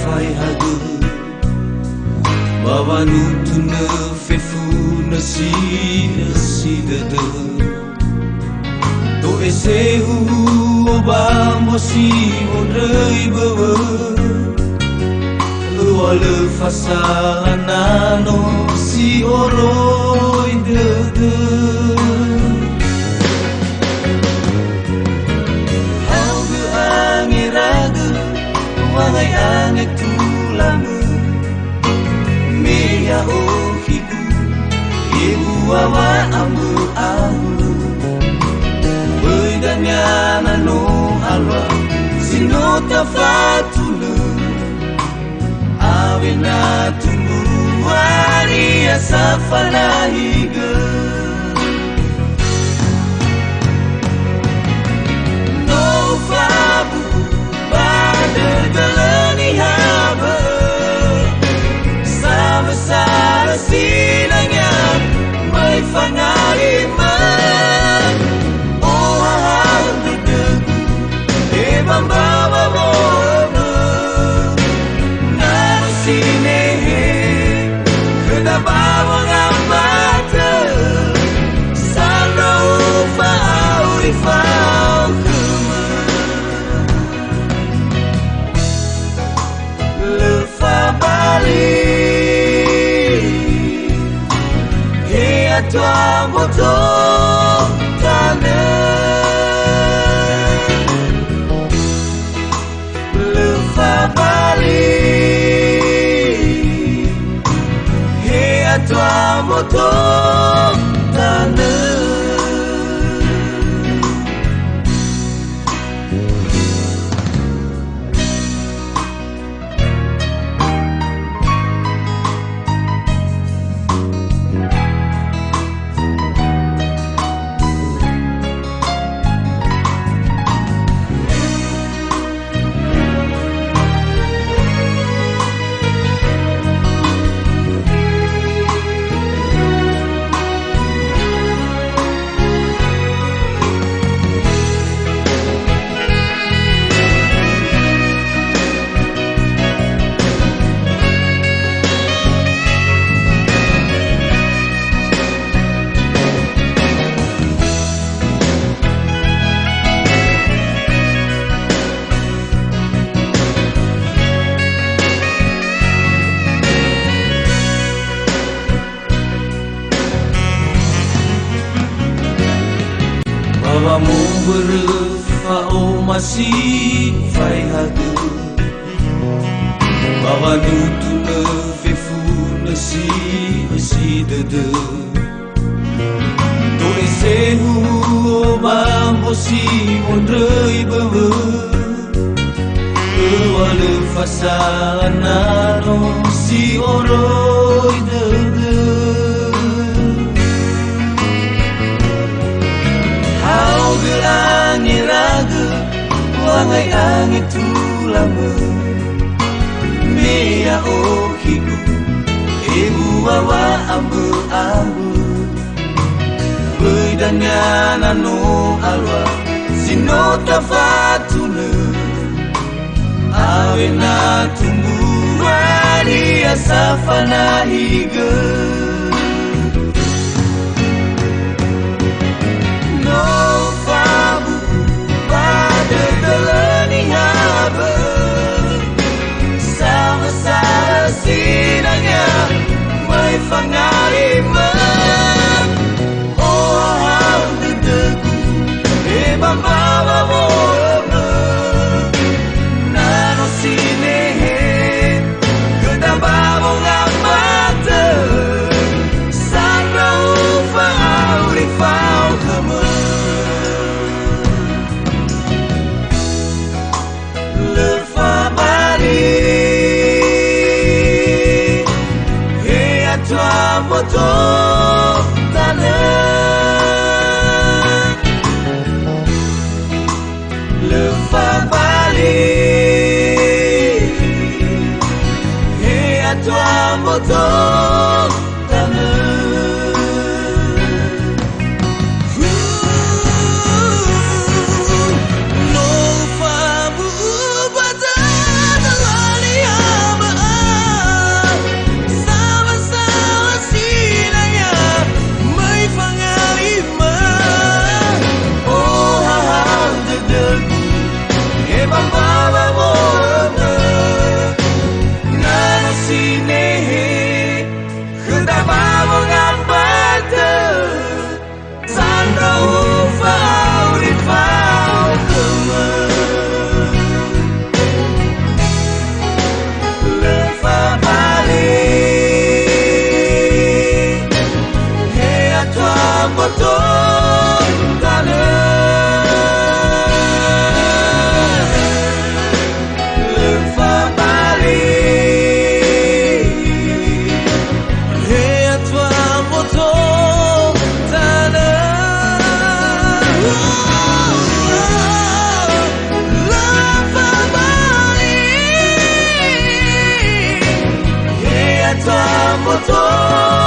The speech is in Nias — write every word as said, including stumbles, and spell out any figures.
faehagö, ba wanutunö fefunö si ösi dödö. To'ese huhuo ba mbosi wondröi böwö. Öŵa'ö lö fasala na no si oroi dödö. Haogö angeragö, wangai angetulangö. Me ya'o higu, ebua wa'ambö-ambö. Böi dania na no alua, si no tafatunö. Awena tumbu waria sa fanahigö. No ufabu'u ba dödölö niha bö'ö. Samösa sinangea, möi fangalima. Ohahau dödögu, e ba mbawa wo'ömö. Na no sinehe khöda ba wangambatö, sandra ufa'auri fao khömö. Lö fabali, he atua mboto tanö. Lö fabali, he atua mboto tanö. Ba wamobörö fa'omasi faehagö, ba wanutunö fefunö si ösi dödö. To'ese huhuo ba mbosi wondröi böwö. Öŵa'ö lö fasala na no si oroi dödö. Haogö angeragö, wangai angetulangö. Me ya'o higu, ebua wa'ambö-ambö. Böi dania na no alua si no tafatunö. Awena tumbu waria sa fanahigö. No fabu'u ba dödölö niha bö'ö. Samösa sinangea möi fangalimö. Ohahau dödögu, he ba mbawa wo'ömö. Na no sinehe, göda ba wongambatö. Sandra ufa'auri fao khömö. Lö fabali, he atua mboto tanö. Lö fabali, he atua mboto tanö. No fabu'u ba dödölö Boto.